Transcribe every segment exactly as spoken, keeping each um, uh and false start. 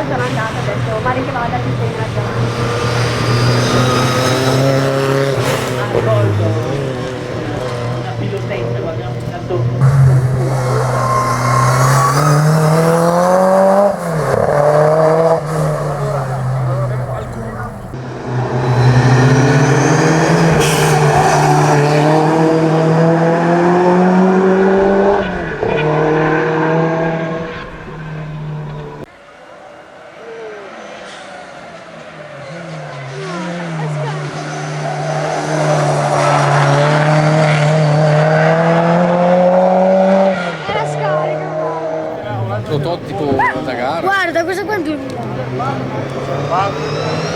Sono andata, ho detto: "Pare che vada, ti sei in ragione." Ha colto una pilotessa, guardiamo intanto. Era scarico. Prototipo da gara. Guarda, questo qua è un duemila.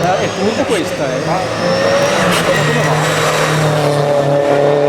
Eh, è comunque questa, eh. Come va?